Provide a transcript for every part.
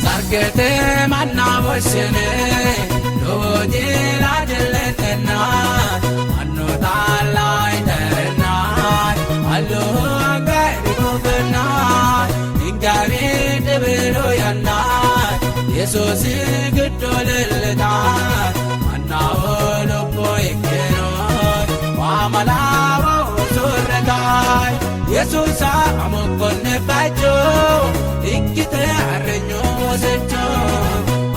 Sargete manna woshshine lowo jila jilletenna mannu taalla iterena allu anga irikufenna ingawi dhibilu yanna Yesuusi giddo leellita mannaho lubbo ikkino waamalawo usurretaay Yesuusa amokkonne bacho ikkite arrenyo wosecho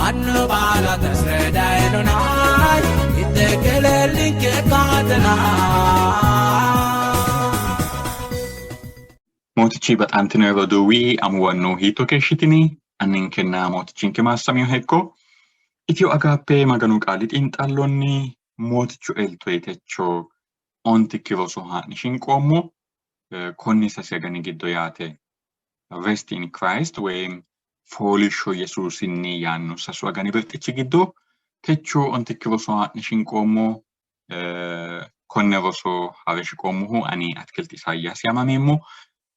annu baala tasredaynonay ittekelellinke kaatena. Mootichi baxantino roduuwi amuwanno hiitto keeshshitini? Anninkenna mootichinke maassamiyoha ikko. Itiyo Agaappe Maganu qaali xiinxallonni mootichu elto techo ontikki roso haa'ne shinqoommo. Konni sase agani giddo yaate. Rest in Christ woyim fooliishsho Yesuusinni yaanno sasu agani birxichi giddo techo ontikki roso haa'ne shinqoommo. Konne roso ha're shiqoommohu ani Atikilti Isaayyaasi yaamameemmo.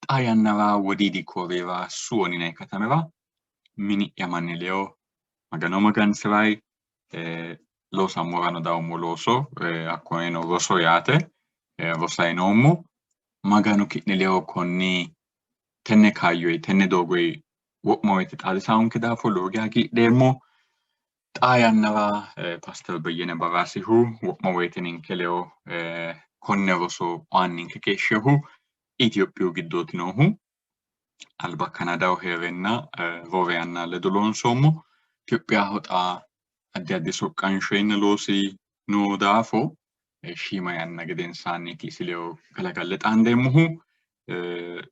Xaa yannara Wodiidi Kooriyira Suwon yinanni katamira mini'ya manni ledo Magano magansi'ray loosammorano dawommo looso hakkoyeno roso yaate rosay noommo. Maganu ki'ne ledo konni tenne kaayyoyi tenne doogoyi wo'ma woyte xaadisaonke daafo lowo geya hagiidheemmo. Xaa yannara Paaster Beyyene Baraasihu wo'ma woyte ninke ledo konne roso aanninke keeshshehu Itophiyu giddooti noohu. Alba Kanadaho hee'reenna roore yanna ledo loonsoommo. Itophiyaho xa addi addi soqqanshoyinna loosi noo daafo shiima yanna gedensaanniiti isi ledo galagalle xaandeemmohu.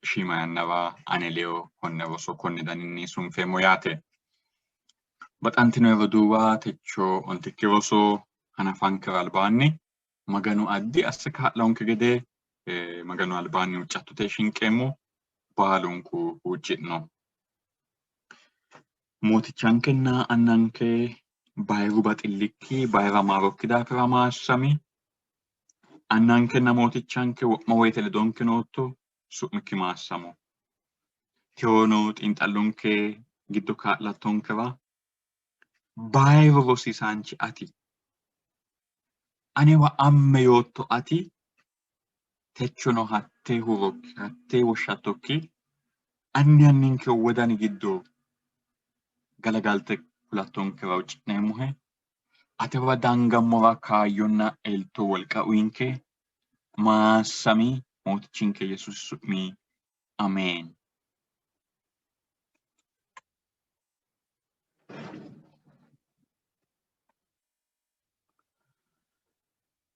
Shiima yannara ane ledo konne roso konni daninni sunfeemmo yaate. Baxantino roduuwa techo ontikki roso hanafankera albaanni Maganu addi asse kaa'lonke gede Maganu albaanni huuccattote shinqeemmo. Baalunku huucci'no. Mootichankenna annanke bayiru baxillikki bayira maarokki daafira maassami. Annankenna mootichanke wo'ma woyite ledonke nootto, su'mikki maassamo. Tewono xiinxallonke giddo kaa'lattonkera bayiru rosiisaanchi ati anewa amme yootto ati techono hattee hurokki hattee woshshattokki anni anninke wodani giddo galagalte kulattonkera huucci'neemmohe. Atewa dangammora kaayyonna elto wolqa uyinke. Maassami Mootichinke Yesuusi su'mi Ameen.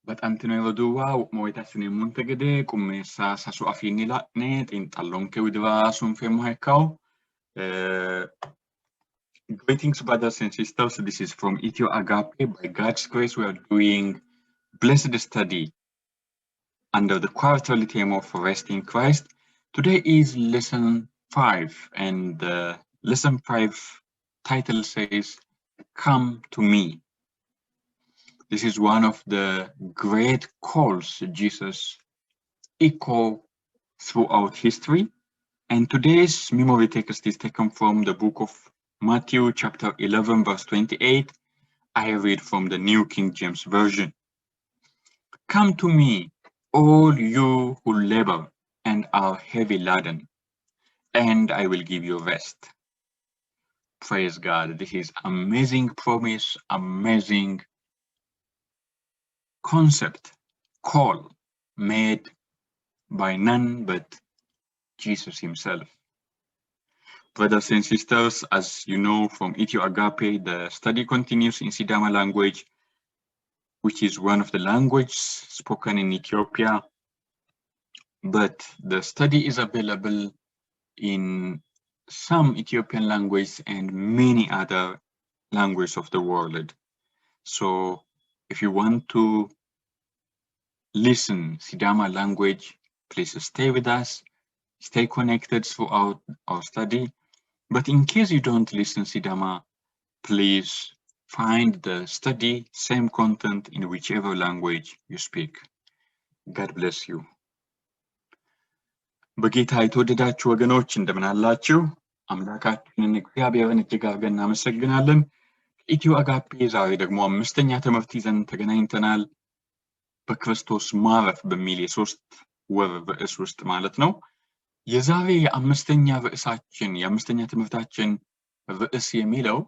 Baxantino roduuwa wo'ma woyte assineemmonte gede qummeessa sasu afiinni la'ne xiinxallonke widira sunfeemmoha ikkawo. Greetings, brothers and sisters. This is from Ethio Agape. By God's grace, we are doing blessed study under the quarterly theme of Rest in Christ. Today is lesson 5, and the lesson 5 title says, Come to Me. This is one of the great calls Jesus echoed throughout history. And today's memory text is taken from the book of Matthew, chapter 11, verse 28. I read from the New King James Version. Come to me, all you who labor and are heavy laden, and I will give you rest. Praise God. This is amazing promise, amazing concept, call made by none but Jesus himself. Brothers and sisters, as you know from Ethio Agape, the study continues in Sidama language, which is one of the languages spoken in Ethiopia. But the study is available in some Ethiopian language and many other languages of the world. So if you want to listen Sidama language, please stay with us, stay connected throughout our study. But in case you don't listen Sidama, please find the study, same content in whichever language you speak. God bless you. በጌታ የተወደዳችሁ ወገኖች እንደምን አላችሁ? አምላካችንን እግዚአብሔርን እጅግ አድርገን እናመሰግናለን። ኢትዮ አጋፔ ዛሬ ደግሞ አምስተኛ ትምህርት ይዘን ተገናኝተናል። በክርስቶስ ማረፍ በሚል የ3 ወር ርዕስ ውስጥ ማለት ነው። የዛሬ የአምስተኛ ርዕሳችን የአምስተኛ ትምህርታችን ርዕስ የሚለው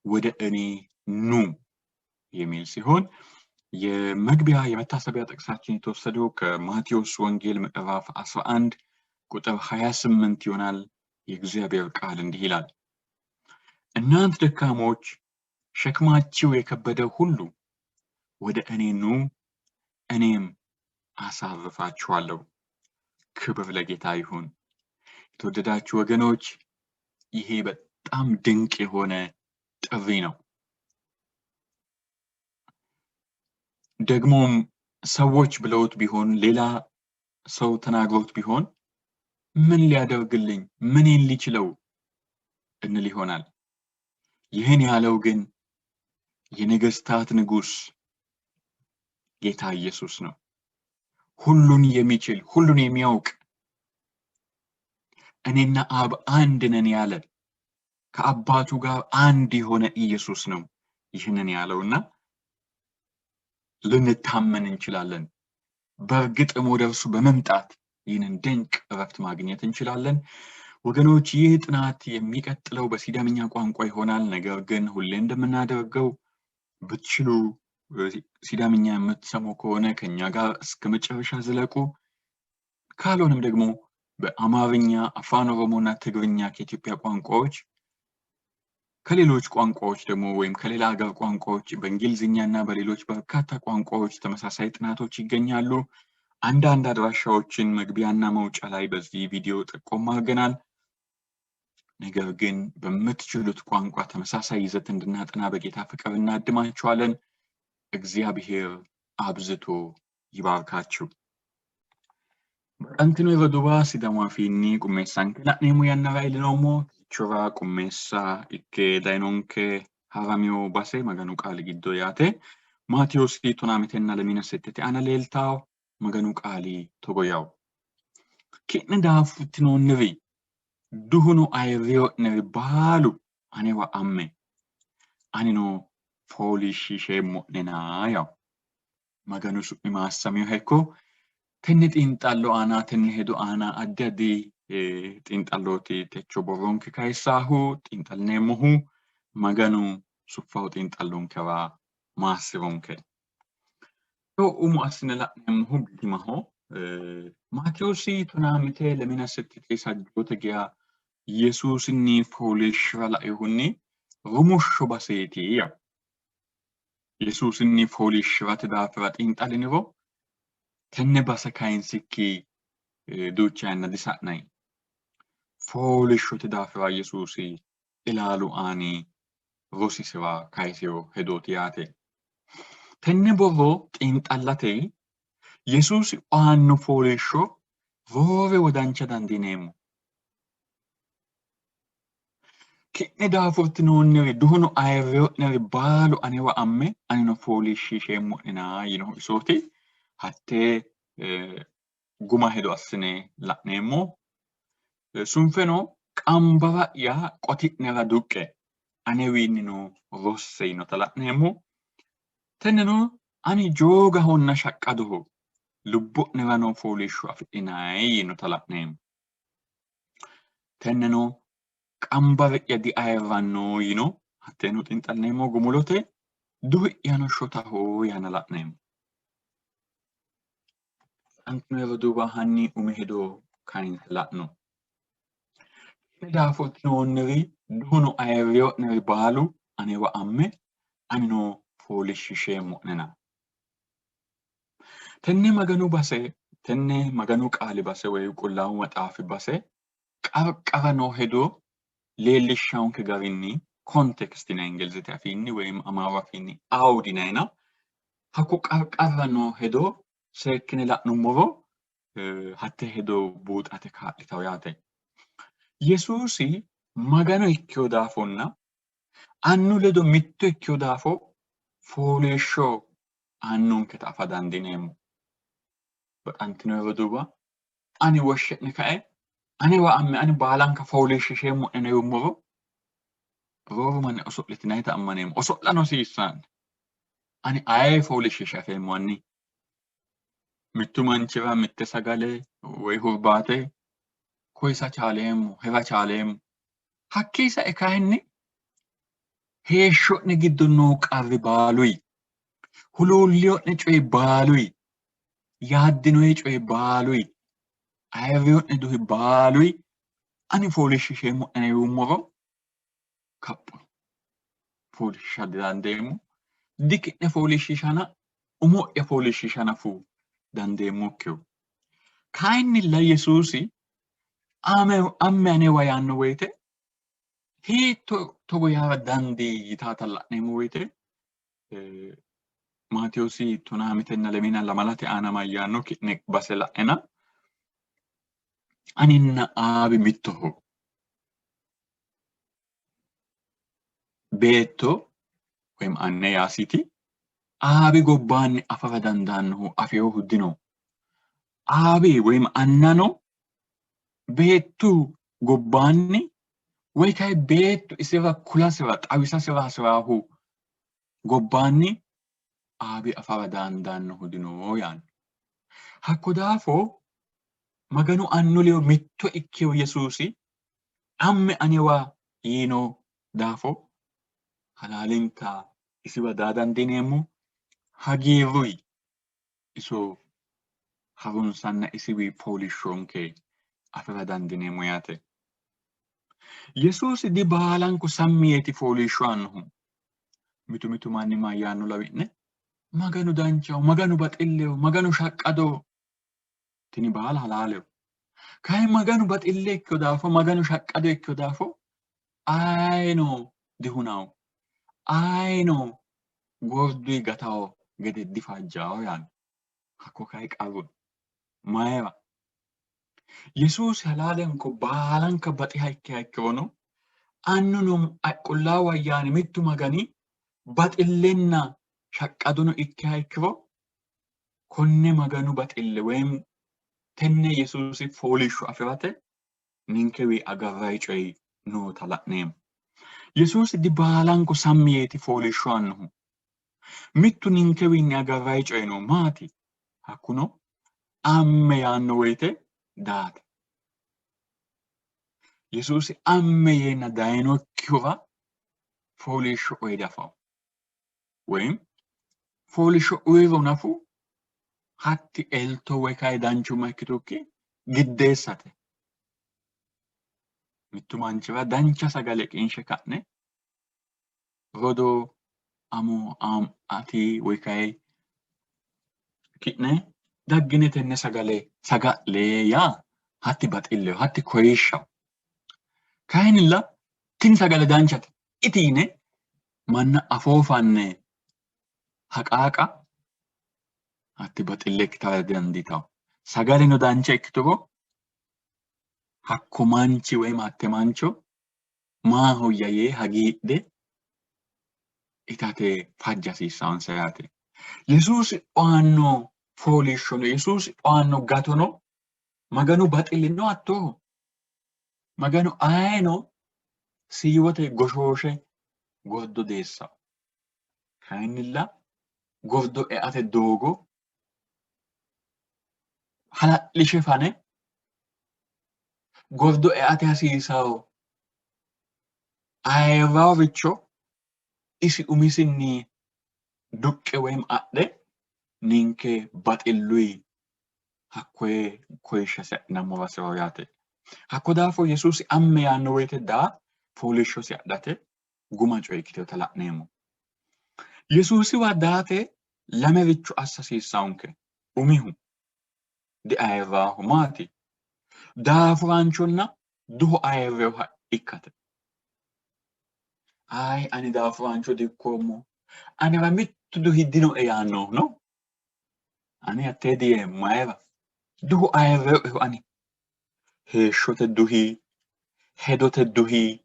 ወደ እኔ ኑ የሚል ሲሆን የመግቢያ የመታሰቢያ ጥቅሳችን የተወሰደው ከማቴዎስ ወንጌል ምዕራፍ 11 ቁጥር 28 ይሆናል። የእግዚአብሔር ቃል እንዲህ ይላል፣ እናንት ደካሞች ሸክማችሁ የከበደ ሁሉ ወደ እኔ ኑ፣ እኔም አሳርፋችኋለሁ። ክብር ለጌታ ይሁን። የተወደዳችሁ ወገኖች ይሄ በጣም ድንቅ የሆነ ጥሪ ነው። ደግሞም ሰዎች ብለውት ቢሆን ሌላ ሰው ተናግሮት ቢሆን ምን ሊያደርግልኝ ምኔን ሊችለው እንል ይሆናል። ይህን ያለው ግን የነገስታት ንጉስ ጌታ ኢየሱስ ነው። ሁሉን የሚችል ሁሉን የሚያውቅ እኔና አብ አንድ ነን ያለ ከአባቱ ጋር አንድ የሆነ ኢየሱስ ነው ይህንን ያለውና ልንታመን እንችላለን። በእርግጥም ወደ እርሱ በመምጣት ይህንን ድንቅ እረፍት ማግኘት እንችላለን። ወገኖች ይህ ጥናት የሚቀጥለው በሲዳምኛ ቋንቋ ይሆናል። ነገር ግን ሁሌ እንደምናደርገው ብትችሉ ሲዳምኛ የምትሰሙ ከሆነ ከኛ ጋር እስከ መጨረሻ ዝለቁ። ካልሆነም ደግሞ በአማርኛ፣ አፋን ኦሮሞ እና ትግርኛ ከኢትዮጵያ ቋንቋዎች ከሌሎች ቋንቋዎች ደግሞ ወይም ከሌላ ሀገር ቋንቋዎች በእንግሊዝኛ እና በሌሎች በርካታ ቋንቋዎች ተመሳሳይ ጥናቶች ይገኛሉ። አንዳንድ አድራሻዎችን መግቢያና መውጫ ላይ በዚህ ቪዲዮ ጠቆም አድርገናል። ነገር ግን በምትችሉት ቋንቋ ተመሳሳይ ይዘት እንድናጠና በጌታ ፍቅር እናድማችኋለን። እግዚአብሔር አብዝቶ ይባርካችሁ። Baxantino roduuwa Sidaamu afiinni qummeessanke la'neemmo yannara iillinoommo techora qummeessa ikke dayinonke haramiyo base Maganu qaali giddo yaate. Maatewoosi tonaa mitenna lemiina settete aana leeltawo Maganu qaali togo yawo. Ki'ne daafurtinoonniri duhuno ayirriyo'neri baalu anewa amme, anino fooliishshiisheemmo'nena yawo. Maganu su'mi maassamiyoha ikko. Tenne xiinxallo aana tenne hedo aana addi addi xiinxallooti techo borronke kayissaahu xiinxallineemmohu Maganu suffaho xiinxallonkewa maassi'ronke. Umo assine la'neemmohu bitimaho. Maatewoosi tonaa mite lemina settite sajjoote geya Yesuusinni fooliishshira lainohunni rumushsho baseeti yaa. Yesuusinni fooliishshi'rate daafira xiinxalliniro tenne base kayinsikki duucha yanna disa'nanni. Fooliishshote daafira Yesuusi ilaalu aani rosisiwa kayisino hedooti yaate. Tenne borro xiinxallate Yesuusi aanno fooliishsho roore wodancha dandiineemmo. Ki'ne daafurtinoonniri, duhuno ayirrino'neri baalu anewa amme, anino fooliishshiisheemmo'nena yiinohu isooti. Hattee guma hedo assine la'neemmo. Sunfeno qambara'ya qoti'nera duqqe, anewiinnino rosse yiinota la'neemmo. Tenneno ani joogahonna shaqqadoho, lubbo'nerano fooliishsho afidhinanni yiinota la'neemmo. Tenneno qambari'ya diayirranno yiino, hatteeno xiinxallineemmo. Gumulote duhi'yano shotaho yaana la'neemmo. Antino roduuwa hanni umi hedo kayinse la'no. Ki'ne daafurtinoonniri duhuno ayirrino'neri baalu anewa amme, anino fooliishshiisheemmo'nena. Tenne Maganu base, tenne Maganu qaali base woy Qullaawu Maxaafi base qarqara noo hedo leellishshaanke garinni context yinanni Ingilizete afiinni woyim Amaaru afiinni awud yinannina hakko qarqarra noo hedo seekkine la'nummoro hatte hedo buuxate kaa'litawo yaate. Yesuusi Magano ikkino daafonna Annu ledo mitto ikkino daafo fooliishsho aannonketa afa dandiineemmo. Baxantino roduuwa, ani woshshe'ne kae Anewa amme ani baalanka fooliishshisheemmo'ne yuummoro rooru manni oso'litinayita ammaneemmo. Oso'lano hasiissanno. Ani aye fooliishshiishe afeemmo anni? Mittu manchira mitte sagale woy hurbaate koyisa chaaleemmo, hira chaaleemmo. Hakkii sae kayinni heeshsho'ne giddo noo qarri baaluyi, huluullino'ne coyi baaluyi, yaaddinoyi coyi baaluyi, ayirrino'ne duhi baaluyi ani fooliishshisheemmo'ne yuummoro kaphu fooliishshisha didandeemmo. Diki'ne fooliishshishana umo'ya fooliishshisha nafu dandeemmokkihu. Kayinnilla Yesuusi amme anewa yaanno woyite hiitto togo yaa dandii yitaata la'neemmo woyite Maatewoosi tonaa mitenna lemiina lamalate aana mayyaanno ki'ne base la'ena aninna Aabi mittoho. Beetto woyim anne yaasiiti Aabi gobbaanni afara dandaannohu afinohu dino. Aabi woyim annano beettu gobbaanni woy kayi beettu isira kulasira xawisasira hasi'raahu gobbaanni Aabi afara dandaannohu dino yaanno. Hakko daafo Maganu annu ledo mitto ikkino Yesuusi amme anewa yiino daafo halaalinta isiwa daa dandiineemmo hagiirruyi iso harunsanna isiwi fooliishshonke afi'ra dandiineemmo yaate. Yesuusi di baalanku sammi yeeti fooliishsho aannohu. Mitu mitu manni mayyaanno lawi'ne? Maganu danchaho, Maganu baxilleho, Maganu shaqqadoho. Tini baala halaaleho. Kayi Maganu baxille ikkino daafo, Maganu shaqqado ikkino daafo ayeno dihunawo, ayeno gorduyi gatawo gede difajjawo yaanno. Hakko kayi qarru mayira? Yesuusi halaalenko baalanka baxiha ikkiha ikkirono annuno qullaawu ayyaani mittu Magani baxillenna shaqqadono ikkiha ikkiro konne Maganu baxille woyim tenne Yesuusi fooliishsho afi'rate ninkewi agarranni coyi noota la'neemmo. Yesuusi di baalanko sammi yeeti fooliishsho aannohu. Mittu ninkewiinni agarranni coyi no maati? Hakkuno amme yaanno woyite daate. Yesuusi amme yeenna dayinokkihura fooliishsho oye diafawo. Woyim fooliishsho uyiro nafu hatti elto woy kayi danchumma ikkitukki giddeessate. Mittu manchira dancha sagale qinshe ka'ne rodoo amo ati woy kayi ki'ne daggine tenne sagale saga'le yaa hatti baxilleho, hatti koyishshaho. Kayinnilla tini sagale danchate iti yine manna afoo fanne haqaaqa hatti baxille ikkitara didandiitanno. Sagaleno dancha ikkituro hakko manchi woy hatte mancho maahoyya yee hagiidhe itate fajja hasiissansa yaate. Yesuusi aanno fooliishshono Yesuusi aanno gatono Maganu baxillino hattooho. Maganu ayeno siiwote goshooshe gordo deessawo. Kayinnilla gordo eate doogo hala'lishe fane gordo eate hasiisawo ayirraworicho isi umisinni duqqe woyim adhe ninke baxilluyi hakkoye koyishshasi adhinammora hasi'rawo yaate. Hakko daafo Yesuusi amme yaanno woyite daa fooliishshosi adhate guma coye ikkitinota la'neemmo. Yesuusiwa daate lamericho assa hasiissawonke. Umihu diayirraaho maati? Daafuraanchonna duho ayirreoha ikkate. Ayi ani daafuraancho dikkoommo, anera mittu duhi dinoe yaannohu no? Ani hattee diyeemmo, mayira? Duhu ayirreoeho ani. Heeshshote duhi, hedote duhi,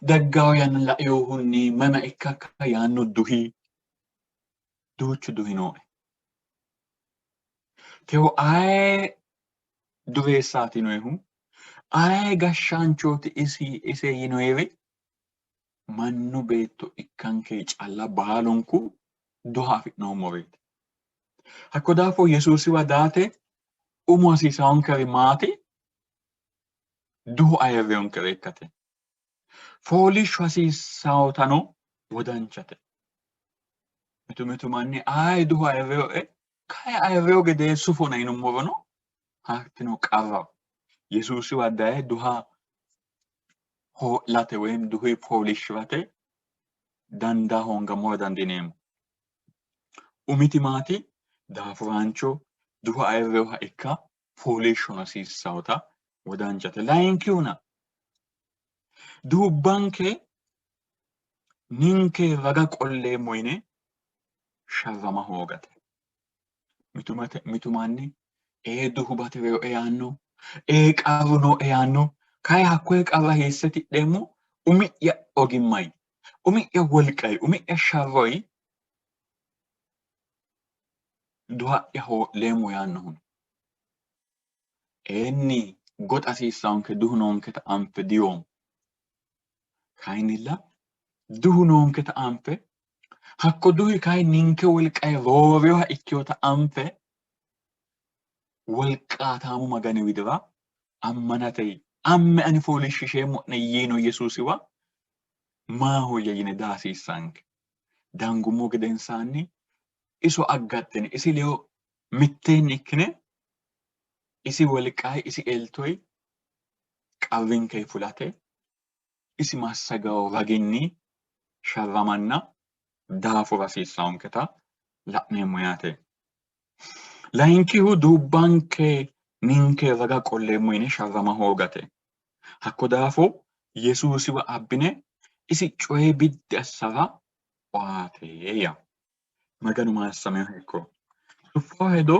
daggawo yanna lainohunni mama ikkakka yaanno duhi, duuchu duhi nooe. Tewo aye Dureessaati yinoyihu, aye gashshaanchooti isi ise yinoyiri mannu beetto ikkanke calla baalunku duha afi'noommoreeti. Hakko daafo Yesuusiwa daate umo hasiisaankeri maati? Duhu ayirriyonkere ikkate. Fooliishsho hasiissaotano wodanchate. Mitu mitu manni ayi duhu ayirriyoe kayi ayirriyo gedee sufona yinummorono hattino qarraho. Yesuusiwa daye duha hoo'late woyim duhi fooliishshi'rate dandaa hoongammora dandiineemmo. Umiti maati? Daafuraancho duha ayirrinoha ikka fooliishshono hasiissannota wodanchate. Layinkihuna duubbanke ninke raga qolleemmo yine sharrama hoogate. Mitu manni ee duhu bati'reyoe yaanno, ee qarru nooe yaanno, kayi hakkoye qarra hiisse tidheemmo? Umi'ya ogimmayi, umi'ya wolqayi, umi'ya sharroyi duha'ya hoo'leemmo yaannohu no. Eenni goxa hasiissaanke duhu noonketa anfe diyoommo. Kayinnilla duhu noonketa anfe hakko duhi kayi ninke wolqayi roorinoha ikkinota anfe wolqaataamu Magani widira ammanate amme ani fooliishshisheemmo'ne yiino Yesuusiwa maahoyye yine daa hasiissanke. Dangummo gedensaanni iso aggaxxine isi ledo mitteenni ikkine isi wolqayi isi eltoyi qarrinke fulate isi massagawo raginni sharramanna daafura hasiissannonketa la'neemmo yaate. Layinkihu duubbanke ninke raga qolleemmo yine sharrama hoogate. Hakko daafo Yesuusiwa abbine isi coye biddi assara owaate yaa. Maganu maassameha ikko. Sufo hedo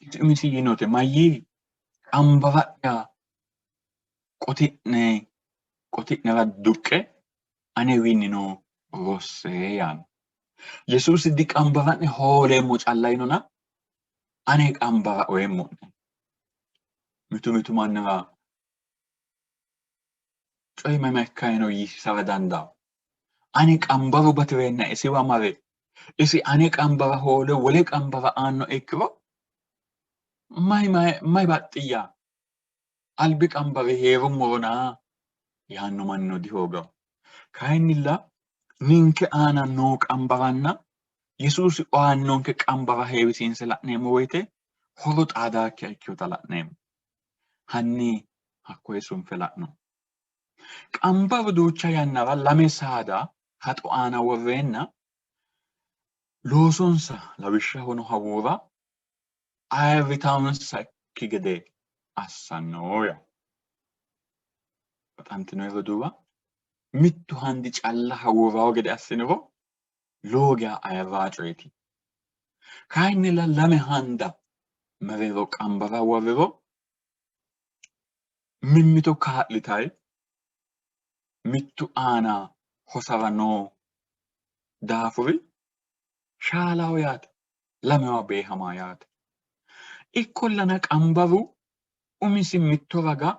isi umisi yiinote mayyii qambara'ya qoti'ne qoti'nera duqqe anewiinnino rosse yaanno. Yesuusi diqambara'ne hooleemmo calla yinona ane qambara oyeemmo'ne. Mitu mitu mannira coyi mama ikkayino yiisara dandaanno. Ani qambaru bati'reenna isiwa mare isi ane qambara hoole wole qambara aannoe ikkiro mayi mayi baxxiyya? Albi qambari hee'rummorona yaanno mannino dihooganno. Kayinnilla ninke aana noo qambaranna Yesuusi aannonke qambara heewisiinse la'neemmo woyite horo xaadaakkiha ikkinota la'neemmo. Hanni hakkoye sunfe la'no. Qambaru duucha yannara lame saada haxo aana worreenna loosonsa lawishshahono hawuura ayirritannonsakki gede assanno yaa. Baxantino roduuwa, mittu handi calla hawuurrawo gede assiniro lowo geya ayirraa coyeeti. Kayinnilla lame handa mereero qambara worriro mimmito kaa'litayi mittu aana hosara noo daafuri shaalaho yaate. Lamewa beehama yaate. Ikkollana qambaru umisi mitto raga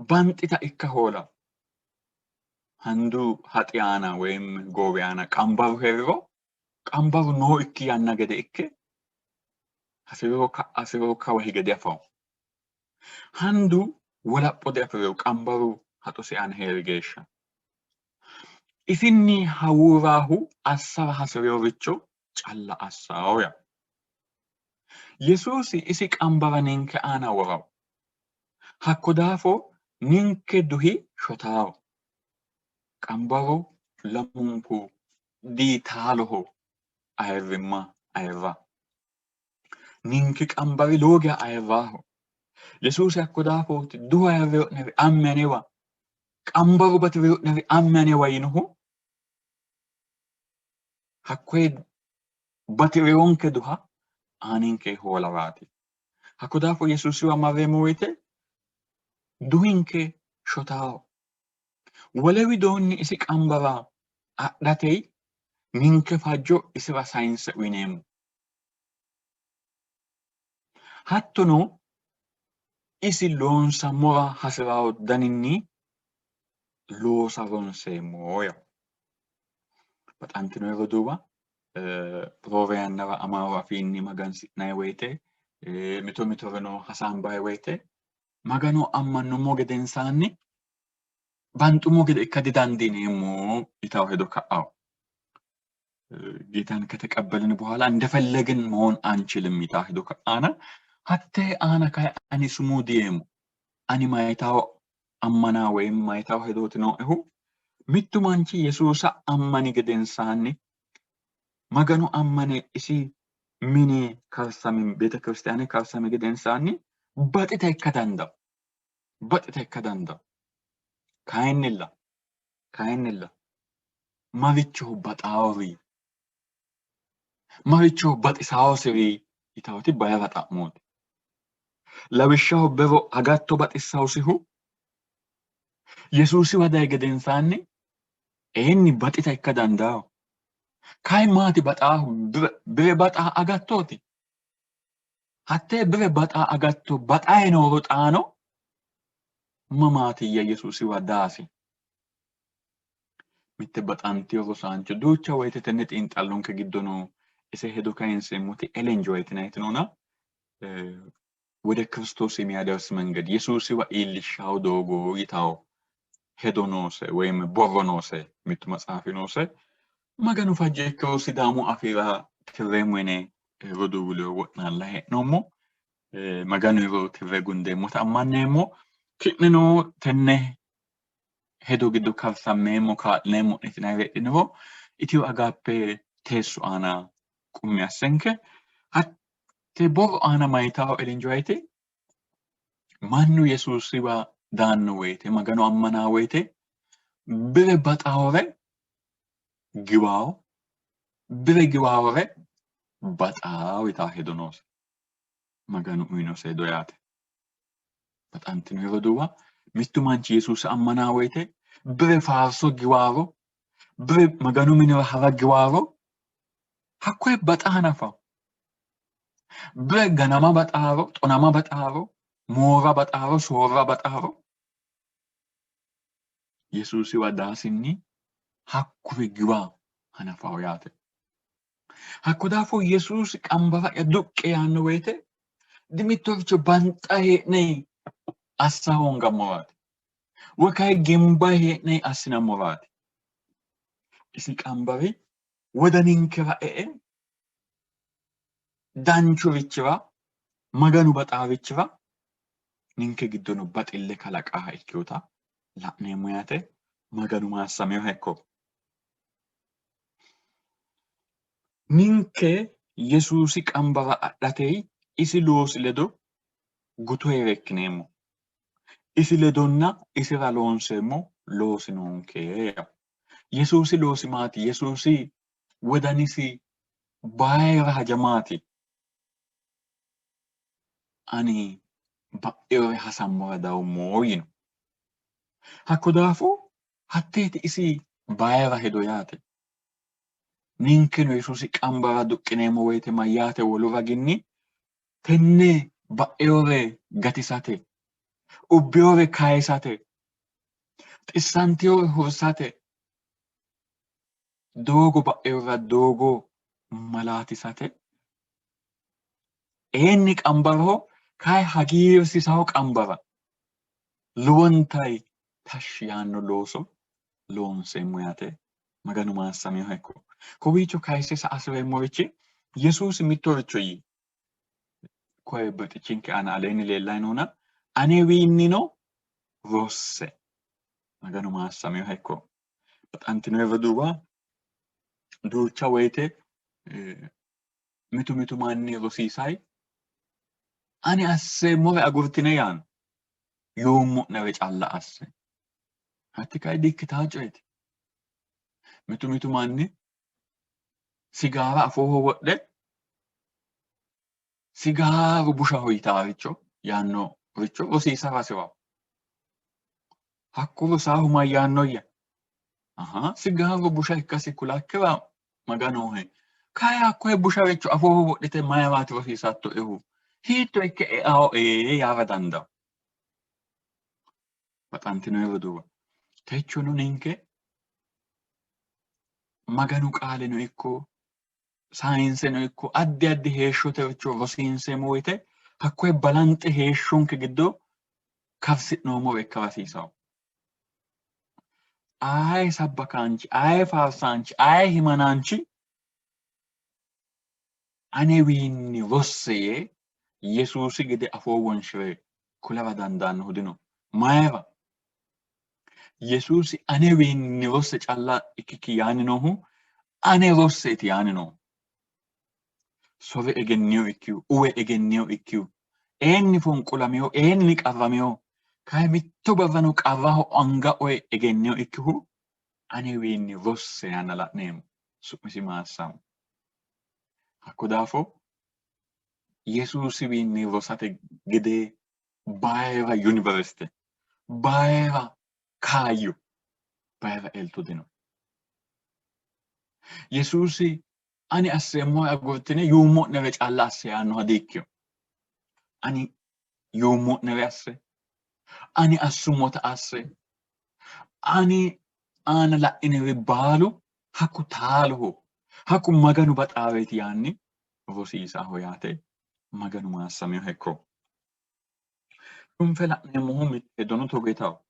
banxita ikka hoola. Handu haxi aana woyim goowi aana qambaru hee'riro qambaru nooikki yanna gede ikke hasi'riro ka'a hasi'riro kawa hige diafawo. Handu wolapho diafi'rino qambaru haxosi aana hee'ri geeshsha. Isinni hawuuraahu assara hasi'rinoricho calla assawo yaa. Yesuusi isi qambara ninke aana worawo. Hakko daafo ninke duhi shotawo. Qambaru lamunku ditaaloho ayirrimma ayirra. Ninke qambari lowo geya ayirraho. Yesuusi hakko daafooti duhu ayirrino'neri amme anewa, qambaru bati'rino'neri amme anewa yiinohu hakkoye bati'rinonke duha aaninke hoolaraati. Hakko daafo Yesuusiwa marreemmo woyite duhinke shotaho. Wole widoonni isi qambara adhate ninke fajjo isira sayinse uyineemmo. Hattono isi loonsammora hasi'ranno daninni loosa ronseemmo yawo. Baxantino roduuwa, roore yannara Amaaru afiinni magansi'nanni woyte, mito mitoreno hasaambanni woyte, Magano ammannummo gedensaanni banxummo gede ikka didandiineemmo yitawo hedo ka'awo። ጌታን ከተቀበልን በኋላ እንደፈለግን መሆን አንችልም ይታ ሄዶ ከአና ሀቴ አና ካይ አኒ ስሙ ዲየሙ አኒ ማይታው አመና ወይም ማይታው ሄዶት ነው እሁ mittu manchi Yesuusa ammani gedensaanni Maganu ammane isi mine karsami beetekiristiyaane karsami gedensaanni baxita ikka dandawo baxita ikka dandawo kayinnilla kayinnilla marichoho baxaawori marichoho baxisaawosiri yitawoti bayira xa'mooti. Lawishshaho bero agatto baxissawosihu Yesuusiwa dayi gedensaanni eenni baxita ikka dandaawo. Kayi maati baxaahu? Bire baxaa agattooti. Hattee bire baxaa agatto baxayi nooro xaano mamaatiyya Yesuusiwa daasi? Mitte baxantino rosaancho duucha woyite tenne xiinxallonke giddo no ise hedo kayinseemmoti Ellen G. White yinanniti noona ወደ ክርስቶስ የሚያደርስ መንገድ Yesuusiwa iillishshawo doogo yitawo hedo noose ወይም borro noose mittu maxaafi noose. Maganu fajjo ikkiro Sidaamu afiira tirreemmo yine roduuwu ledo wo'naalla hee'noommo. Maganu ledo tirre gundeemmota ammanneemmo. Ki'neno tenne hedo giddo karsammeemmo kaa'lineemmo'ne yitinanni heedhiniro Itiyo Agaappe teessu aana qummi assenke. Hatte borro aana mayitawo Ellen G. White mannu Yesuusiwa daanno woyite Maganu ammanaa woyite bire baxaawore giwaawo bire giwaawore baxaawo yitaa hedo noose. Maganu uyinose hedo yaate. Baxantino roduuwa, mittu manchi Yesuusa ammanaa woyite bire faarso giwaaro, bire Maganu minira hara giwaaro, hakkoye baxa hanafawo. Bire ganama baxaaro, xonama baxaaro, moora baxaaro, soorra baxaaro, Yesuusiwa daasinni hakkuri giwa hanafawo yaate. Hakko daafo Yesuusi qambara'ya duqqe yaanno woyite dimittoricho banxa hee'ne assa hoongammoraati. Woy kayi gimba hee'ne assinammoraati. Isi qambari wodaninkera e'e danchurichira Maganu baxaarichira ninke giddono baxille kalaqaaha ikkinota la'neemmo yaate. Maganu maassaminoha ikko. Ninke Yesuusi qambara adhate isi loosi ledo gutoyere ikkineemmo. Isi ledonna isira loonseemmo loosi noonke. Yesuusi loosi maati? Yesuusi wodanisi bayira haja maati? Ani ba'inore hasammora dawummo yiino. Hakko daafo hatteeti isi bayira hedo yaate. Ninkeno Yesuusi qambara duqqineemmo woyite mayyaate wolu raginni tenne ba'inore gatisate, ubbinore kayisate, xissantinore hursate, doogo ba'inora doogo malaatisate eenni qambaraho kayi hagiirsiisaho qambara lowontayi tashshi yaanno looso loonseemmo yaate. Maganu maassaminoha ikko. Kowiicho kayise sa hasireemmorichi Yesuusi mittoricho yii. Koye birxichinke aana aleenni leellanni noona anewiinnino rosse. Maganu maassaminoha ikko. Baxantino roduuwa, duucha woyite mitu mitu manni rosiisay ani asseemmore agurtine yaanno, yoommo'nere calla asse. Hatti kayi di''ikkitaa coyeeti. Mitu mitu manni sigaara afooho wodhe sigaaru bushaho yitaaricho yaannoricho rosiisara hasi'ranno. Hakku rosaahu mayyaannoyya? Ahaa, sigaaru busha ikkasi kulakkira Maganoho. Kayi hakkoye busharicho afooho wodhite mayiraati rosiisattoehu? Hiitto ikke eao ee yaara dandawo? Baxantino roduuwa, techono ninke Maganu qaaleno ikko sayinseno ikko addi addi heeshshote richo rosiinseemmo woyite hakkoye balanxe heeshshonke giddo karsi'noommore ikka hasiisawo. Aye sabbakaanchi, aye faarsaanchi, aye himanaanchi anewiinni rosse yee Yesuusi gede afoo wonshi're kulara dandaannohu dino. Mayira? Yesuusi anewiinni rosse calla ikkikki yaanni noohu ane rosseeti yaanni noohu. Sore egenniyo ikkihu, uwe egenniyo ikkihu, eenni fonqolamiyo, eenni qarramiyo, kayi mitto barrano qarraho anga oye egenniyo ikkihu anewiinni rosse yaanna la'neemmo. Su'misi maassamo. Hakko daafo Yesuusiwiinni rosate gedee bayira yuniversite, bayira kaayyo, bayira elto dino. Yesuusi ani asseemmoha agurtine yuummo'nere calla asse yaannoha diikkino. Ani yuummo'nere asse, ani assummota asse, ani aana la'iniri baalu hakku taaloho, hakku Maganu baxaaweeti yaanni rosiisaho yaate. Maganu maassaminoha ikko. Cunfe la'neemmohu mitte hedono togo yitawo.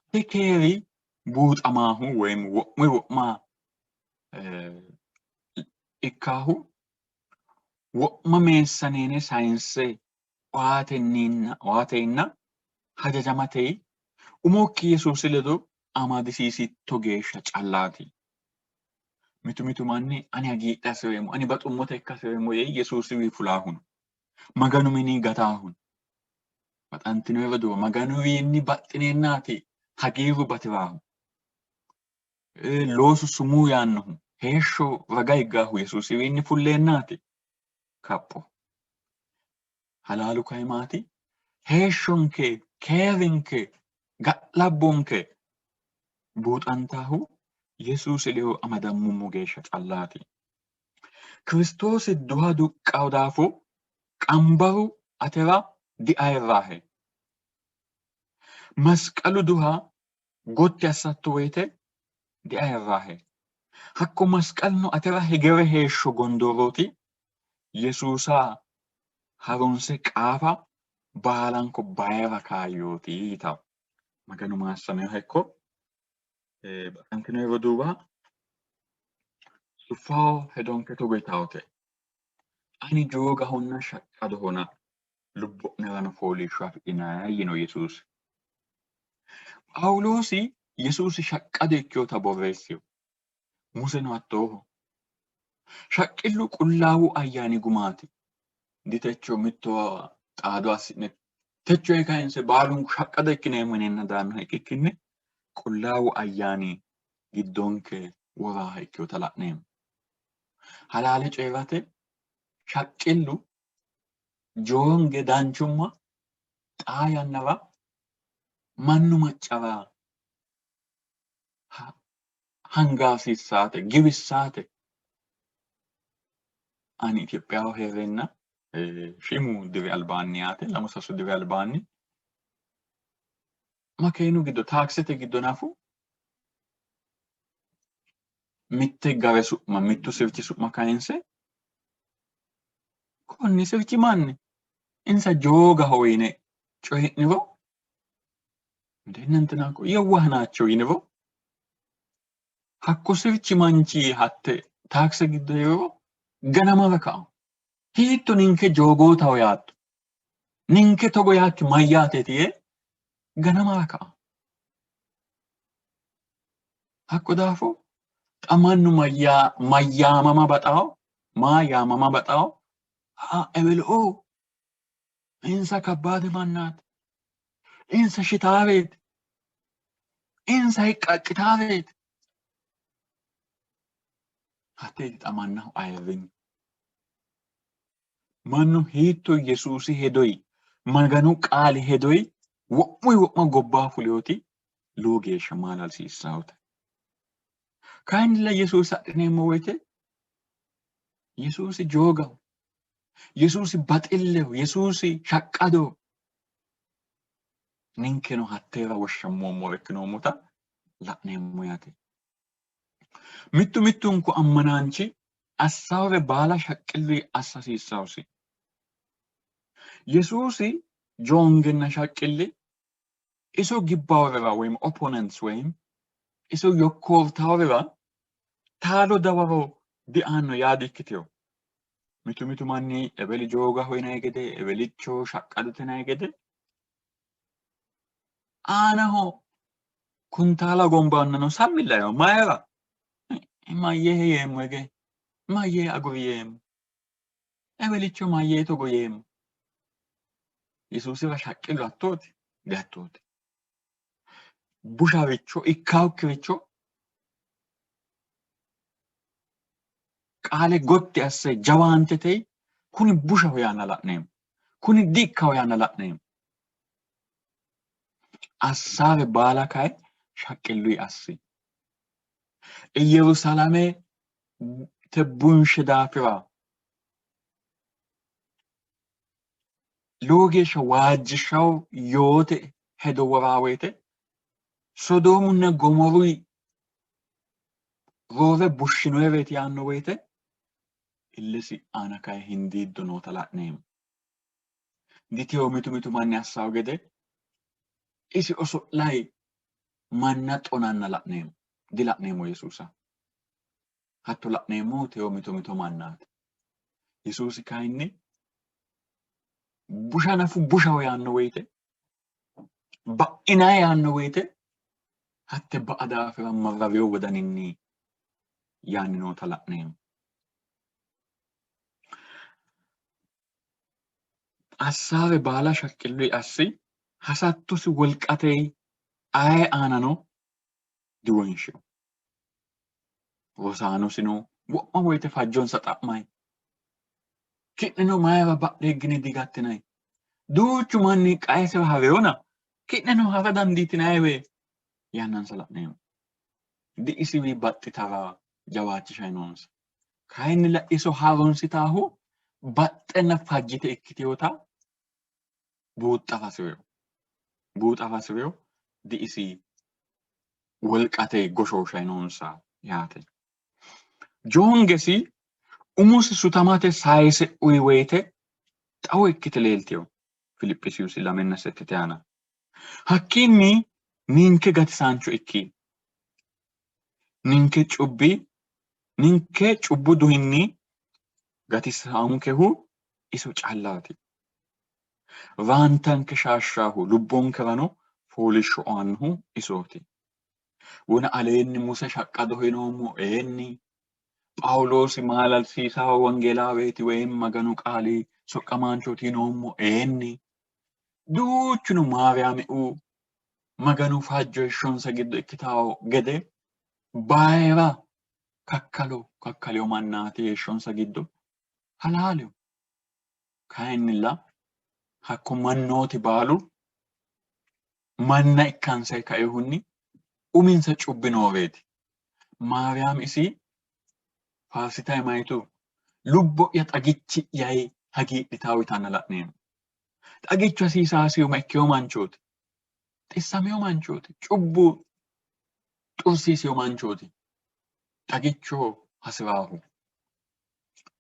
Ate keeri buuxamaahu woyim wo'mu wo'ma ikkaahu wo'ma meessaneene sayinse aatenna hajajamatey umokki Yesuusi ledo amadisiisitto geeshsha callaati. Mitu mitu manni ani hagiidhe hasi'reemmo, ani baxummota ikka hasi'reemmo yee Yesuusiwii fulaahu no. Maganu mini gataahu no. Baxantino roduuwa, Maganuwiinni baxxineennaati hagiirru bati'raahu. Loosu sumuu yaannohu, heeshsho raga higgaahu Yesuusiwiinni fulleennaati. Kapho. Halaalu kayi maati? Heeshshonke, keerinke, ga'labbonke buuxantaahu Yesuusi ledo amadammummo geeshsha callaati. Kiristoosi duha duqqawo daafo qambaru atera diayirrahe. Masqalu duha gotti assatto woyite diayirrahe. Hakko masqaluno atera hegere heeshsho gondoorooti. Yesuusa harunse qaafa baalanko bayira kaayyooti yitawo. Maganu maassaminoha ikko. Baxantino roduuwa, suffaho hedonke togo yitawote. Ani joogahonna shaqqadohona lubbo'nerano fooliishsho afidhinanni yino Yesuusi. Phaawuloosi Yesuusi shaqqado ikkinota borreessino. Museno hattooho. Shaqqillu qullaawu ayyaani gumaati. Ditecho mittowa xaado assi'ne techo kayinse baalunku shaqqado ikkineemmo yineenna daannoha ikkikkinni qullaawu ayyaani giddonke woraaha ikkinota la'neemmo. Halaale coyi'rate shaqqillu joonge danchumma xaa yannara mannu maccara hangaasiissaate, giwissaate. Ani Itophiyaho hee'reenna shiimu diri albaanni yaate, 2-3 diri albaanni makeenu giddo taaksete giddo nafu mitte gare su'ma mittu sirchi su'ma kayinse konni sirchi manni insa joogaho yine coyi'niro እንትና እኮ የዋህ ናቸው yiniro hakko sirchi manchi hatte taakse giddo hee'riro ganamara kao. Hiitto ninke joogootaho yaatto? Ninke togo yaakki mayyaateeti yee ganamara kao. Hakko daafo xa mannu mayyaamama baxawo, maa yaamama baxawo, ewelo insa kabbaade mannaati, insa shitaareeti, insa hiqqaqqitaareeti. Hatteeti xa mannaho ayirrinyu. Mannu hiitto Yesuusi hedoyi, Maganu qaali hedoyi wo'muyi wo'ma gobbaa fuleoti lowo geeshsha maalalsiissaote. Kayinnilla Yesuusi adhineemmo woyite Yesuusi joogaho. Yesuusi baxilleho, Yesuusi shaqqadoho. Ninkeno hatteera woshshammoommore ikkinoommota la'neemmo yaate. Mittu mittunku ammanaanchi assaawore baala shaqqilluyi assa hasiissawosi. Yesuusi joongenna shaqqilli iso gibbaworira woyim opponents woyim iso yokkoortaworira taalo dawaro diaanno yaa dikkitino. Mitu mitu manni eweli joogaho yinanni gede, ewelicho shaqqadote yinanni gede aanaho kuntaala gombaannano sammilla yawo. Mayira? Mayyee yeemmo ege? Mayyee aguri yeemmo? Ewelicho mayyee togo yeemmo? Yesuusira shaqqillu hattooti? Dihattooti. Busharicho ikkaakkiricho qaale gotti asse jawaantete kuni bushaho yaanna la'neemmo. Kuni di''ikkaho yaanna la'neemmo. Assaawe baala kayi shaqqilluyi assi. Iyyerusalamete bunshe daafira lowo geeshsha waajjishshawo yoote hedo woraa woyite Sodoomunna Gomoruyi roore bushshinoereeti yaanno woyite illesi aana kayi hindiiddo noota la'neemmo. Ditewo mitu mitu manni assawo gede isi oso'layi manna xonanna la'neemmo. Dila'neemmo Yesuusa. Hatto la'neemmohu tewo mito mito mannaati. Yesuusi kayinni busha nafu bushaho yaanno woyite ba'inaa yaanno woyite hatte ba'a daafira marraweyo wodaninni yaanni noota la'neemmo. Assaawe baala shaqqilluyi assi, hasattosi wolqatey aye aanano diwonshino. Rosaanosino wo'ma woyite fajjonsa xa'may. Ki'neno mayira badhe higgine digattinay? Duuchu manni qaesiwa ha'reyona ki'neno ha'ra dandiitinayiwe yannansa la'neemmo. Diisiwi baxxitara jawaachishay noonsa. Kayinnilla iso harunsitaahu baxxenna fajjite ikkitinota buuxa hasi'rino. Buuxa hasi'rino diisi wolqate goshooshay noonsa yaate. Joongesi umosi sutamate sayise uyi woyite xawo ikkite leeltino. Filiphisiyusi 2:8 aana. Hakkiinni ninke gatisaancho ikki. Ninke cubbi ninke cubbu duhinni gatisaankehu iso callaati. Raantanke shaashshaahu lubbonkerano fooliishsho aannohu isooti. Wona aleenni Muse shaqqadoho yinoommo eenni Phaawuloosi maalalsiisawo wongeelaaweeti woyim Maganu qaali soqqamaanchooti yinoommo eenni duuchuno Maariyaamiu Maganu fajjo heeshshonsa giddo ikkitawo gede bayira kakkalo kakkalewo mannaati heeshshonsa giddo halaaleho. Kayinnilla hakko mannooti baalu manna ikkansay kainohunni uminsa cubbi nooreeti. Maariyaami isi faarsitayi mayitu lubbo'ya xagichi'yayi hagiidhitawo yitanna la'neemmo. Xagichu hasiisaasihu ma ikkewo manchooti? Xissamewo manchooti? Cubbu xursiisiyo manchooti? Xagicho hasi'raahu.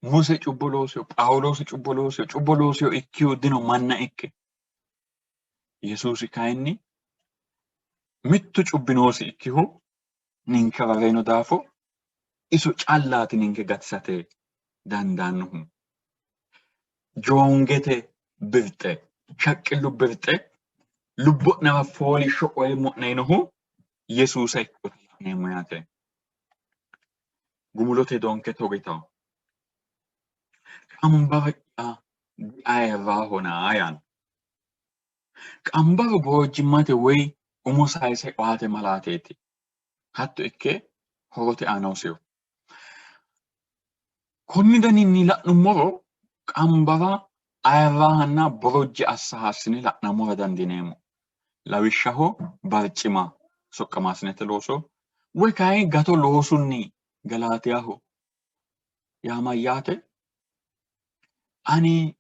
Muse cubbo loosiyo, Phaawuloosi cubbo loosiyo, cubbo loosiyo ikkihu dino manna ikke. Yesuusi kayinni mittu cubbi noosi ikkihu ninkera reyino daafo iso callaati ninke gatisate dandaannohu. Joongete birxe, shaqqillu birxe lubbo'nera fooliishsho oyeemmo'ne yinohu Yesuusa ikkinota la'neemmo yaate. Gumulote hedonke togo yitawo. Qambara'ya diayirrahona yaanno. Qambaru borojjimmate woy umo sayise oate malaateeti. Hatto ikke horote aana hosino. Konni daninni la'nummoro qambara ayirrahanna borojje assa hassine la'nammora dandiineemmo. Lawishshaho barcima soqqamaasinete looso woy kayi gato loosunni Galaatiyaho yaa mayyaate? Ani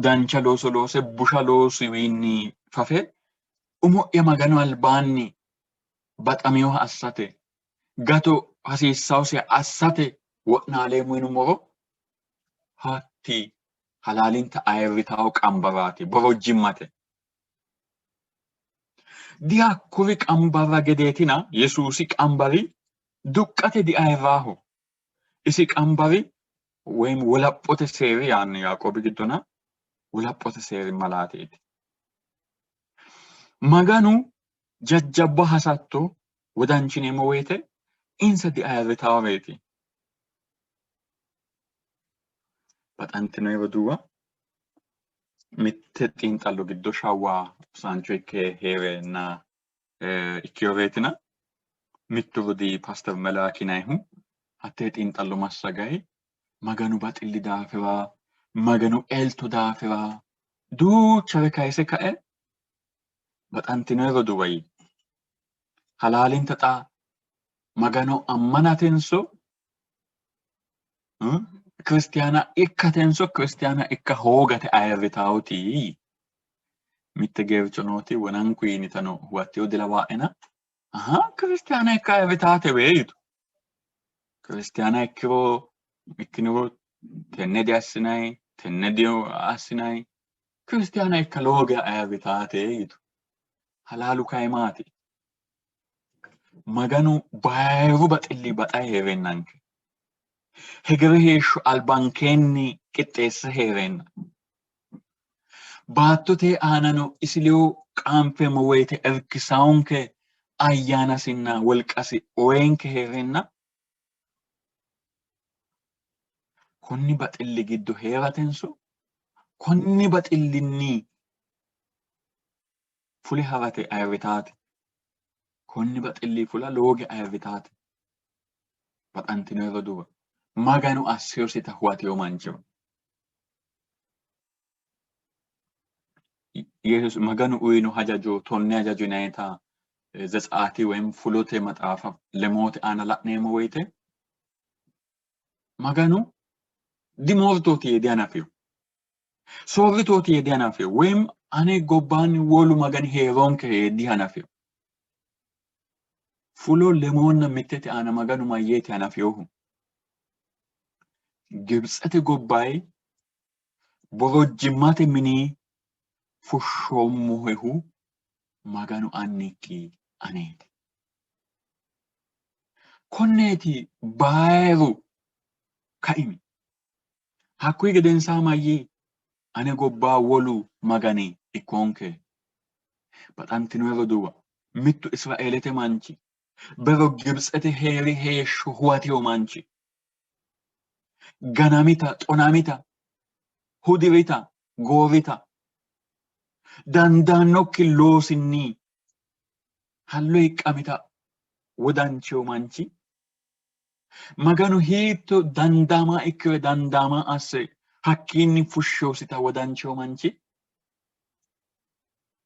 dancha looso loose busha loosiwiinni fafe umo'ya Maganu albaanni baxaminoha assate, gato hasiissawosiha assate wo'naaleemmo yinummoro hatti halaalinta ayirritawo qambaraati, borojjimmate. Dihakkuri qambarra gedeetina Yesuusi qambari duqqate diayirraaho. Isi qambari woyim wolaphote seeri yaanno Yaaqoobi giddona wolaphote seeri malaateeti. Maganu jajjabba hasatto wodanchineemmo woyite insa diayirritaareeti. Baxantinoyi roduuwa, mitte xiinxallo giddo shawwa rosaancho ikke hee'reenna ikkiyoreetina mittu rodii Paaster Melaaki yinannihu hattee xiinxallo massagayi Maganu baxilli daafira, Maganu elto daafira duuchare kayise kae baxantinoyi roduuwa yii. Halaalinta xa Magano ammanatenso kiristiyaana ikkatenso kiristiyaana ikka hoogate ayirritawoti yii. Mitte geercho nooti wonanku yinitano huwattino dilawaa'ena aha kiristiyaana ikka ayirritaatewe yitu. Kiristiyaana ikkiro ikkiniro tenne diassinayi tenne diassinayi kiristiyaana ikka lowo geya ayirritaate yitu. Halaalu kayi maati? Maganu bayiru baxilli baxayi hee'reennanke hegere heeshsho albankeenni qixxeesse hee'reenna baattote aanano isi ledo qaanfeemmo woyite irkisaonke ayyaanasinna wolqasi oyenke hee'reenna konni baxilli giddo hee'ratenso konni baxillinni fule ha'rate ayirritaate. Konni baxilli fula lowo geya ayirritaate. Baxantino roduuwa, Maganu assiyosita huwatino manchira Yesuus Maganu uyino hajajo tonne hajajo yinannita Zetsaati woyim fulote maxaafa lemoote aana la'neemmo woyite Maganu dimoortooti yee dihanafino. Soorritooti yee dihanafino. Woyim ane gobbaanni wolu magani hee'roonke yee dihanafino. Fulo lemoonna mittete aana Maganu mayyeeti hanafinohu? Gibitsete gobbayi borojjimmate mini fushshoommohehu Maganu Annikki aneeti. Konneeti bayiru kaimi. Hakkuyi gedensaa mayyii? Ane gobba wolu magani ikkoonke. Baxantinoyi roduuwa, mittu Israeelete manchi bero Gibitsete hee'ri heeshsho huwatino manchi ganamita, xonamita, hudirita, goorita, dandaannokki loosinni hallo hiqqamita wodanchino manchi Maganu hiitto dandaama ikkiro dandaama asse hakkiinni fushshinosita wodanchino manchi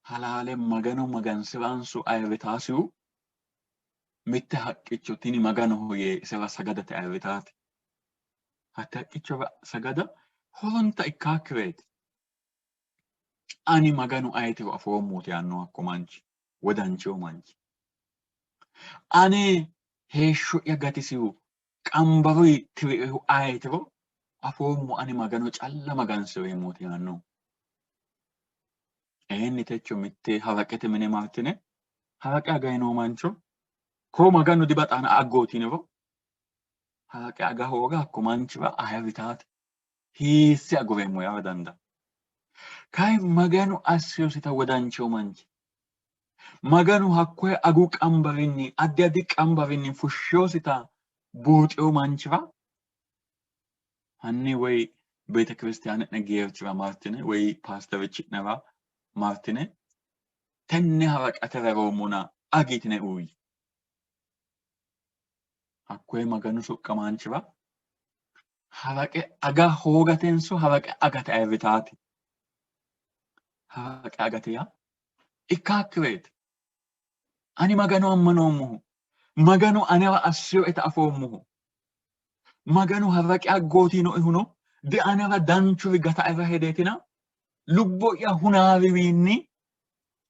halaale Magano magansi'ransu ayirritaasihu mitte haqqicho tini Maganoho yee isera sagadate ayirritaati. Hatte haqqichora sagada horonta ikkaakkireeti. Ani Maganu ayetiro afoommooti yaanno hakko manchi, wodanchino manchi. Ane heeshsho'ya gatisihu qambaruyi tiriehu ayetiro afoommo, ani Magano calla magansi'reemmooti yaanno. Eenni techo mitte haraqete mine martine haraqe agayi noo mancho koo Maganu dibaxaana aggooti yiniro haraqe aga hooga hakko manchira ayirritaate. Hiisse agureemmo yaara dandaanno. Kayi Maganu assinosita wodanchino manchi Maganu hakkoye agu qambarinni addi addi qambarinni fushshinosita buuxino manchira hanni woy beetekiristiyaane'ne geerchira martine woy paasterichi'nera martine tenne haraqate raroommona agi yitine uuyye. Hakkoye Maganu soqqamaanchira haraqe aga hoogatenso haraqe agate ayirritaati? Haraqe agate yaa ikkaakkireeti. Ani Magano ammanoommohu, Maganu anewa assinoeta afoommohu, Maganu haraqe aggooti yiinoehuno Dianera danchuri gataera hedeetina lubbo'ya hunaariwiinni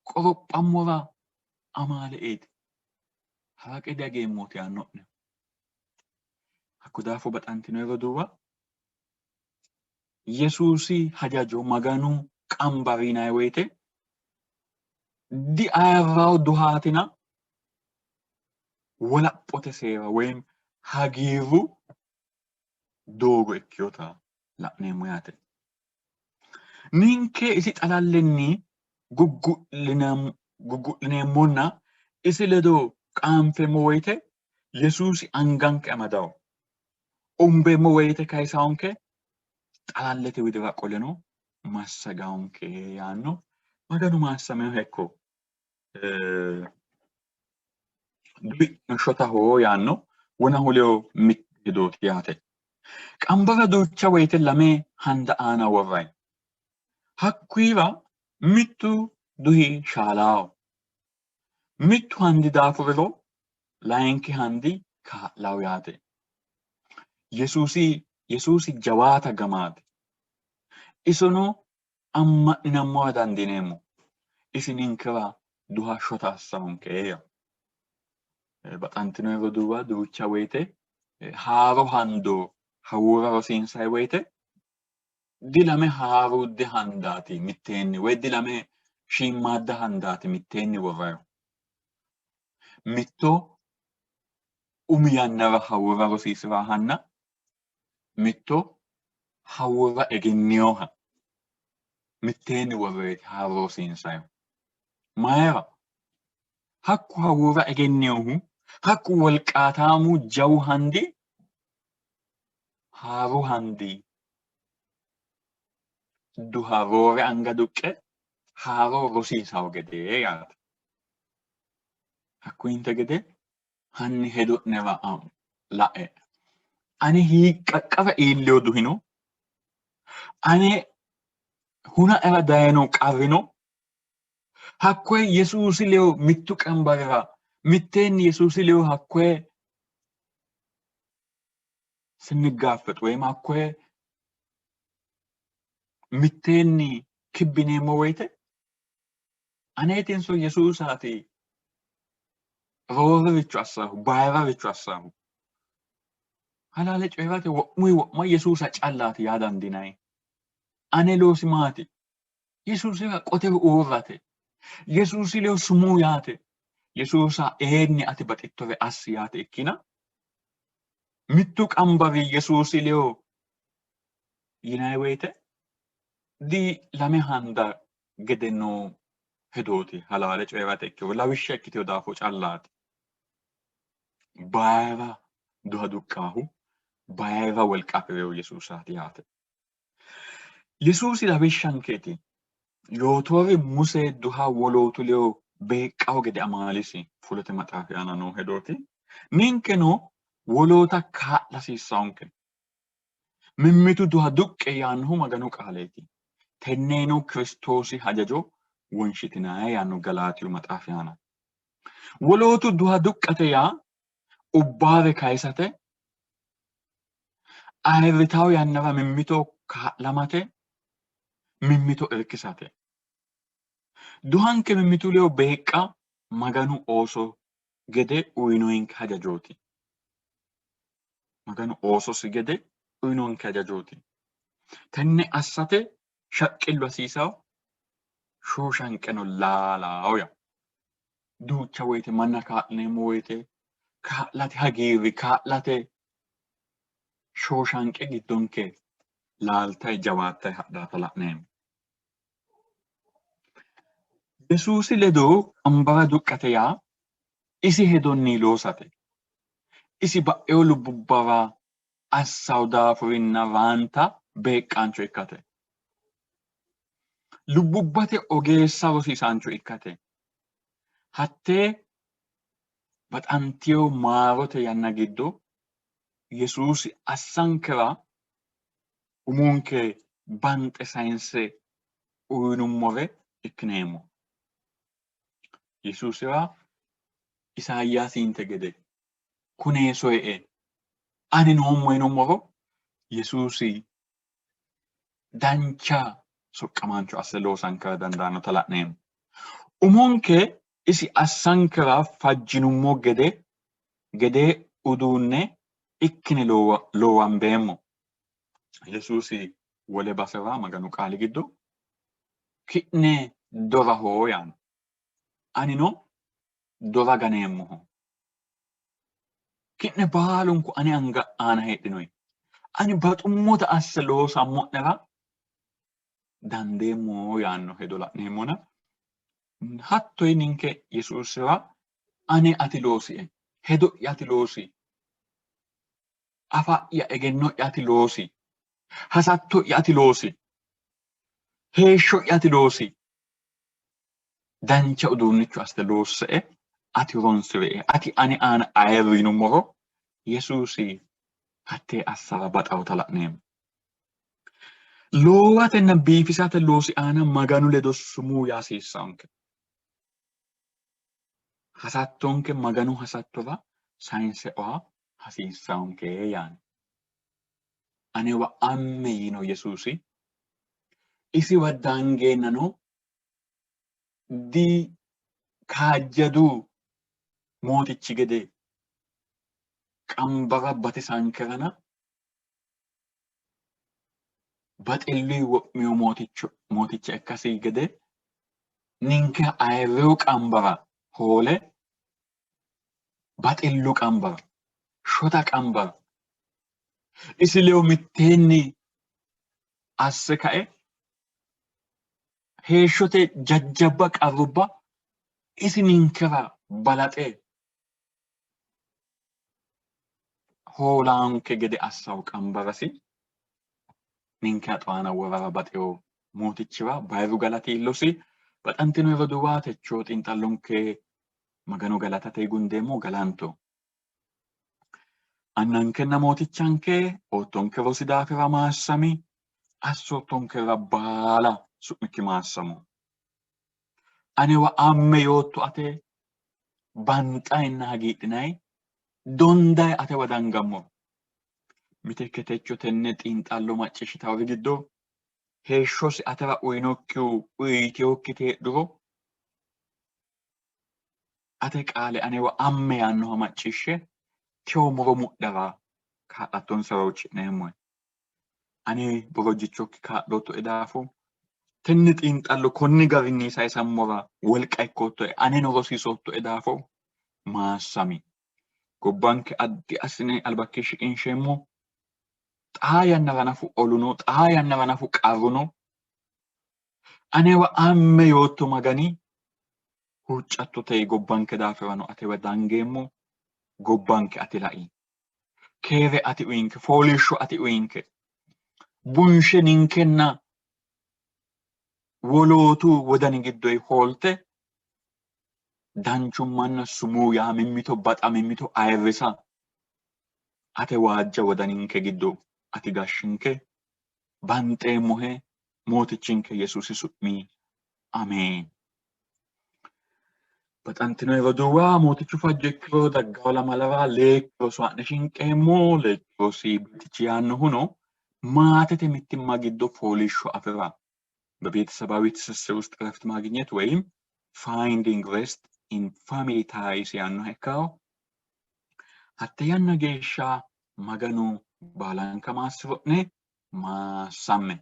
qorophammora amaale''eeti. Haraqe diageemmooti yaanno'ne. Hakko daafo baxantino roduuwa, Yesuusi hajajo Maganu qambari yinanni woyite diayirrawo duhaatina wolaphote seera woyim hagiirru doogo ikkinota la'neemmo yaate. Ninke isi xalallenni guggu'lineemmonna isi ledo qaanfeemmo woyite Yesuusi anganke amadawo. Umbeemmo woyite kayisawonke, xalallete widira qoleno massagawonke yaanno. Maganu maassaminoha ikko. Duhi'no shotaho yaanno wonahu ledo mitte hedooti yaate. Qambara duucha woyite lame handa aana worranni. Hakkuyira mittu duhi shaalaaho. Mittu handi daafuriro layinki handi kaa'lawo yaate. Yesuusi Yesuusi jawaata gamaati. Isono amma'ninammora dandiineemmo. Isi ninkera duha shota assawonke yaa. Baxantino roduuwa duucha woyite haaro hando hawuura rosiinsanni woyite dilame haaruudde handaati mitteenni woy dilame shiimmaadda handaati mitteenni worrayihu. Mitto umi yannara hawuura rosiisi'rahanna mitto hawuura egenninoha mitteenni worreeti haaro rosiinsayihu. Mayira? Hakku hawuura egenninohu hakku wolqaataamu jawu handi haaru handi duha roore anga duqqe haaro rosiisawo gede yaate. Hakkuyinte gede hanni hedo'nera la'e. Ane hiiqqaqqara iillino duhino, ane hunaera dayino qarrino, hakkoye Yesuusi ledo mittu qambarira mitteenni Yesuusi ledo hakkoye sinniggaaffexu woyim hakkoye mitteenni kibbineemmo woyite aneetinso Yesuusaati roorericho assaahu bayiraricho assaahu? Halaale coyi'rate wo'muyi wo'ma Yesuusa callaati yaa dandiinanni. Ane loosi maati? Yesuusira qoteho uurrate. Yesuusi ledo sumuu yaate. Yesuusa eenni ati baxittore assi yaate ikkina mittu qambari Yesuusi ledo yinanni woyite di lame handa gede noo hedooti halaale coyi'rate ikkiro lawishsha ikkitino daafo callaati. Bayira duha duqqaahu bayira wolqa afi'rino Yesuusaati yaate. Yesuusi lawishshankeeti. Yootoori Muse duha wolootu ledo beeqqawo gede amaalisi fulote maxaafi aana noo hedooti. Ninkeno woloota kaa'la hasiissawonke. Mimmitu duha duqqe yaannohu Maganu qaaleeti. Tenneno Kiristoosi hajajo wonshitinanni yaanno Galaatiyu maxaafi aana. Wolootu duha duqqate yaa ubbaare kayisate, ayirritawo yannara mimmito kaa'lamate, mimmito irkisate. Duhanke mimmitu ledo beeqqa Maganu ooso gede uyinoyinke hajajooti. Maganu oososi gede uyinonke hajajooti. Tenne assate shaqqillu hasiisawo, shooshanqeno laalawo yaa. Duucha woyite manna kaa'lineemmo woyite kaa'late hagiirri, kaa'late shooshanqe giddonke laaltayi jawaattayi hadhaata la'neemmo. Yesuusi ledo qambara duqqate yaa isi hedonni loosate. Isi ba'ewo lubbubbawa assawo daafurinna raanta beeqqaancho ikkate. Lubbubbate ogeessa rosiisaancho ikkate. Hattee baxantino maarote yanna giddo Yesuusi assankera umonke banxe sayinse uyinummore ikkineemmo. Yesuusira Isayaasinte gede kune soye ani noommo yinummoro Yesuusi Dancha soqqamaancho asse loosankera dandaannota la'neemmo. Umonke isi assankera fajjinummo gede gedee uduunne ikkine loowambeemmo. Yesuusi wole basera Maganu qaali giddo ki'ne doraho yaanno. Anino dora ganeemmoho. Ki'ne baalunku ane anga aana heedhinoyi. Ani baxummota asse loosammo'nera dandeemmo yaanno hedo la'neemmona hattoyi ninke Yesuusiwa ane ati loosie, hedo'ya ati loosi, afa'ya egenno'ya ati loosi, hasatto'ya ati loosi, heeshsho'ya ati loosi, dancha uduunnicho assite loosse''e, ati horonsi'rie, ati ane aana ayirri yinummoro Yesuusi hattee assara baxawota la'neemmo. Loowatenna biifisate loosi aana Maganu ledo sumuu yaa hasiissanke. Hasattonke Maganu hasattora sayinse oa hasiissanke yaanno. Anewa amme yiino Yesuusi isiwa dangeennano di kaajjadu mootichi gede qambara batisankerana baxilluyi wo'mino mooticho mooticha ikkasi gede ninke ayirriyu qambara hoole baxillu qambara shota qambara isi ledo mitteenni asse kae heeshshote jajjabba qarrubba isi ninkera balaxe hoolaanke gede assawo qambarasi ninke haxo aana worara baxewo mootichiwa bayiru galati iillosi. Baxantino roduuwa techo xiinxallonke Magano galatate gundeemmo galanto. Annankenna mootichanke oottonke rosi daafira maassami, assoottonkera baala su'mikki maassamo. Anewa amme yootto ate banxayinna hagiidhinayi dondayi atewa dangammo. Miteekke techo tenne xiinxallo macciishshitawori giddo heeshshosi atera uyinokkihu uyitinokkiti heedhuro ate qaale anewa amme yaannoha macciishshe tewo muro mudhara kaa'lattonsara huucci'neemmohe. Ani borojjichokki kaa'loottoe daafo tenne xiinxallo konni garinni sayisammora wolqa ikkoottoe, aneno rosiisoottoe daafo maassami. Gobbanke addi assine albakki shiqinsheemmo. Xaa yannara nafu olu no, xaa yannara nafu qarru no. Anewa amme yootto Magani huuccattote gobbanke daafirano atewa dangeemmo. Gobbanke ati lai. Keere ati uyinke, fooliishsho ati uyinke. Bunshe ninkenna wolootu wodani giddoyi hoolte danchummanna sumuu yaa, mimmito baxa, mimmito ayirrisa ate waajja wodaninke giddo ati gashshinke. Banxeemmohe Mootichinke Yesuusi su'mi ameen. Baxantino roduuwa Mootichu fajjo ikkiro daggawo lamalara leekki roso ha'ne shinqeemmo. Leekki rosi birxichi yaannohuno maatete mittimma giddo fooliishsho afi'ra በቤተሰባዊ ትስስር ውስጥ እረፍት ማግኘት ወይም ፋይንዲንግ ሬስት ኢን ፋሚሊ ታይስ ያንnoha ikkawo hatte yanna geeshsha Maganu baalanka maassiro'ne maassamme.